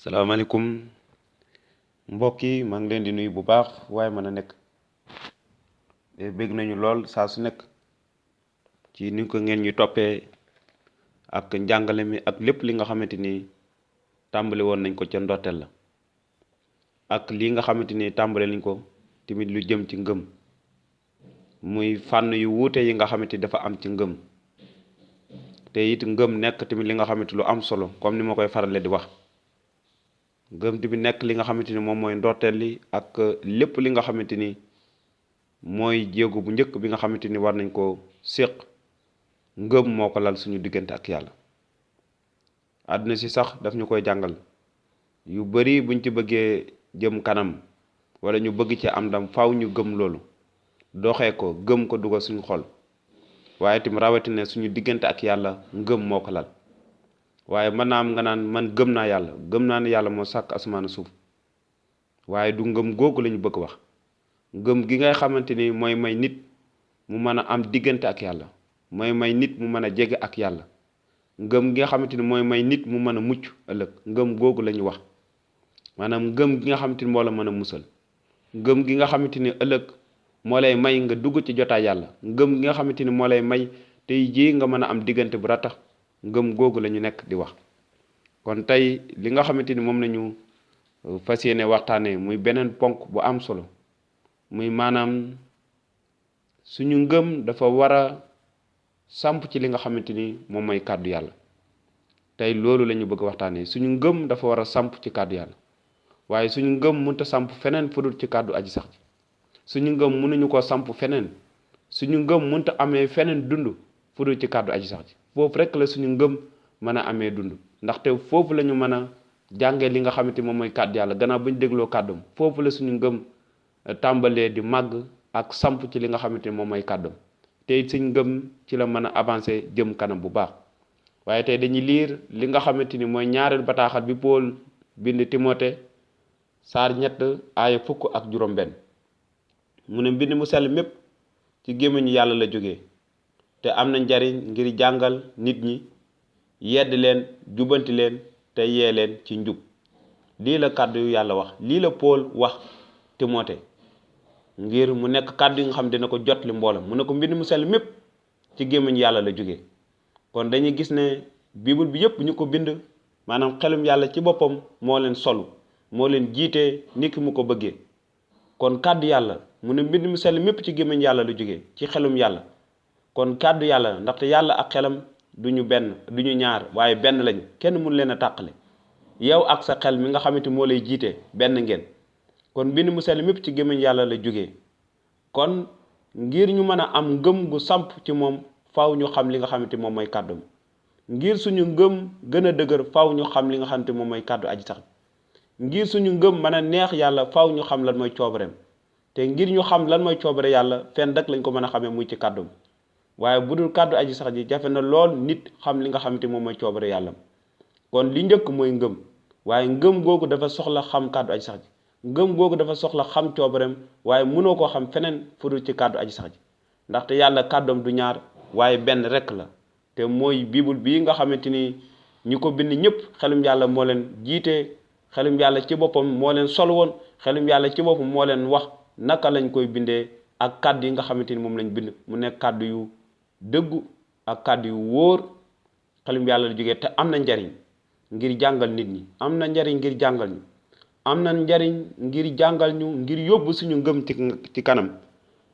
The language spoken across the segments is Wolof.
salaamaaleykum mbokk yi maa ngi leen di nuyu bu baax waaye mën a nekk bégg nañu lool saa su nekk ci ni ko ngeen ñu toppee ak njàngale mi ak lépp li nga xamante ni tàmbali woon nañ ko ca ndorteel la ak lii nga xamante ni tàmbale nañ ko tamit lu jëm ci ngëm muy fànn yu wuute yi nga xamante ni dafa am ci ngëm te it ngëm nekk tamit li nga xamante lu am solo comme ni ma koy farale di wax ngëm tamit nekk li nga xamante ni moom mooy ndorteel li ak lépp li nga xamante ni mooy jéego bu njëkk bi nga xamante ni war nañ ko séq ngëm moo ko lal suñu diggante ak yàlla àdduna si sax daf ñu koy jàngal yu bari buñ ci bëggee jëm kanam wala ñu bëgg ci am ndam faaw ñu gëm loolu doxee ko gëm ko dugal suñu xol waaye tamit rawatina suñu diggante ak yàlla ngëm moo ko lal waaye mën naa am nga naan man gëm naa yàlla gëm naa ne yàlla moo sàkk asamaan suuf waaye du ngëm googu la ñu bëgg wax ngëm gi ngay xamante ni mooy may nit mu mën a am diggante ak yàlla mooy may nit mu mën a jege ak yàlla ngëm gi nga xamante ni mooy may nit mu mën a mucc ëllëg ngëm googu la ñu wax maanaam ngëm gi nga xamante ni moo la mën a musal ngëm gi nga xamante ni ëllëg moo lay may nga dugg ci jotaay yàlla ngëm gi nga xamante ni moo lay may tey jii nga mën a am diggante bu ratax ngëm googu la ñu nekk di wax kon tey li nga xamante ni moom lañu fas yéene waxtaanee muy beneen ponk bu am solo muy maanaam suñu ngëm dafa war a samp ci li nga xamante ni moom mooy kàddu yàlla tey loolu la ñu bëgg waxtaanee suñu ngëm dafa war a samp ci kàddu yàlla waaye suñu ngëm mënut a samp feneen fudul ci kàddu aji sax ji suñu ngëm mënuñu ko samp feneen suñu ngëm mënut a amee feneen dund fudul ci kàddu aji sax ji foofu rek la suñu ngëm mën a amee dund ndaxte foofu la ñu mën a jàngee li nga xamante moom mooy kàddu yàlla gannaaw bu ñu dégloo kàddum foofu la suñu ngëm tàmbalee di màgg ak samp ci li nga xamante ni moom mooy kàddum te it suñu ngëm ci la mën a avancer jëm kanam bu baax waaye tey dañuy liir li nga xamante ni mooy ñaareel bataaxal bi Paul bind Timothée saar 3 aaya 10 ak juróom-benn mu ne mbind mu sell mépp ci gémmiñu yàlla la jógee te am na njariñ ngir jàngal nit ñi yedd leen jubanti leen te yee leen ci njub lii la kàddu yu yàlla wax lii la Paul wax Timothée ngir mu nekk kàddu yi nga xam dina ko jot li mboolam mu ne ko mbind mu sell mépp ci gémmiñ yàlla la jógee kon dañuy gis ne bible bi yëpp ñu ko bind maanaam xelum yàlla ci boppam moo leen solu moo leen jiitee ni ki mu ko bëggee kon kàddu yàlla mu ne mbind mu sell mépp ci gémmiñ yàlla la jógee ci xelum yàlla kon kàddu yàlla ndaxte yàlla ak xelam duñu benn duñu ñaar waaye benn lañu kenn mënu leen a tàqale yow ak sa xel mi nga xamante moo lay jiite benn ngeen kon mbind mu sell mépp ci gémmiñ yàlla la jógee kon ngir ñu mën a am ngëm gu samp ci moom faaw ñu xam li nga xamante moom mooy kàddum ngir suñu ngëm gën a dëgër faaw ñu xam li nga xamante moom mooy kàddu aji sax ngir suñu ngëm mën a neex yàlla faaw ñu xam lan mooy coobareem te ngir ñu xam lan mooy coobare yàlla fenn rek lañ ko mën a xamee muy ci kàddum waaye bu dul kàddu aji sax ji jafe na lool nit xam li nga xamante moom mooy coobare yàlla kon li njëkk mooy ngëm waaye ngëm googu dafa soxla xam kàddu aji sax ji ngëm googu dafa soxla xam coobareem waaye mënoo koo xam feneen fudul ci kàddu aji sax ji ndaxte yàlla kàddoom du ñaar waaye benn rek la te mooy bible bii nga xamante ni ñi ko bind ñëpp xelum yàlla moo leen jiite xelum yàlla ci boppam moo leen sol woon xelum yàlla ci boppam moo leen wax naka lañ koy bindee ak kàddu yi nga xamante ni moom lañ bind mu nekk kàddu yu dëggu ak kàddu yu wóor xelum yàlla la jógee te am na njariñ ngir jàngal nit ñi am na njariñ ngir jàngal ñu am na njariñ ngir jàngal ñu ngir yóbbu suñu ngëm ci kanam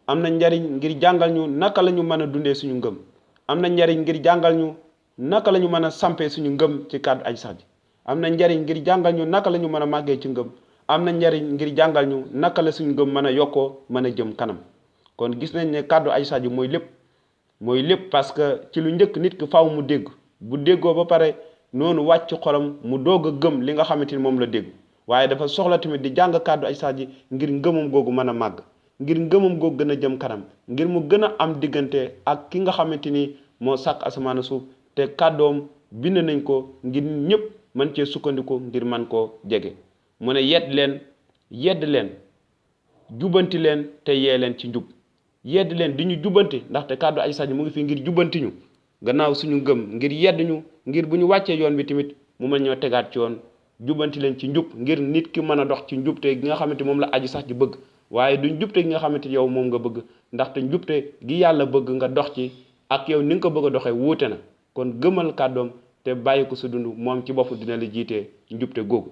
am na njariñ ngir jàngal ñu naka la ñu mën a dundee suñu ngëm am na njariñ ngir jàngal ñu naka la ñu mën a sampee suñu ngëm ci kàddu aji sax ji am na njariñ ngir jàngal ñu naka la ñu mën a màggee ci ngëm am na njariñ ngir jàngal ñu naka la suñu ngëm mën a yokkoo mën a jëm kanam kon gis nañ ne kàddu aji sax ji mooy lépp parce que ci lu njëkk nit ki faaw mu dégg bu déggoo ba pare noonu wàcc xolam mu doog a gëm li nga xamante ni moom la dégg waaye dafa soxla tamit di jàng kàddu aji sax ji ngir ngëmam googu mën a màgg ngir ngëmam googu gën a jëm kanam ngir mu gën a am diggante ak ki nga xamante ni moo sàkk asamaan suuf te kàddoom bind nañ ko ngir ñëpp mën cee sukkandiku ngir mën koo jege mu ne yedd leen jubanti leen te yee leen ci njub yedd leen di ñu jubanti ndaxte kàddu aji sax ji mu ngi fi ngir jubanti ñu gannaaw suñu ngëm ngir yedd ñu ngir bu ñu wàccee yoon bi tamit mu mën ñoo tegaat ci yoon jubbanti leen ci njub ngir nit ki mën a dox ci njubte gi nga xamante moom la aji sax ji bëgg waaye du njubte gi nga xamante yow moom nga bëgg ndaxte njubte gi yàlla bëgg nga dox ci ak yow ni nga ko bëgg a doxee wuute na kon gëmal kàddoom te bàyyi ko sa dund moom ci bopp dina la jiitee njubte googu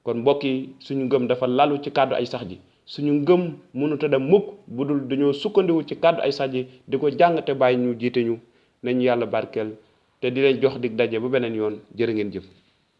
kon mbokk yi suñu ngëm dafa lalu ci kàddu ay sax ji suñu ngëm mënut a dem mukk bu dul dañoo sukkandiwu ci kàddu ay sax ji di ko jàng te bàyyi ñu jiite ñu nañu yàlla barkeel te di leen jox dig daje ba beneen yoon jërë ngeen jëf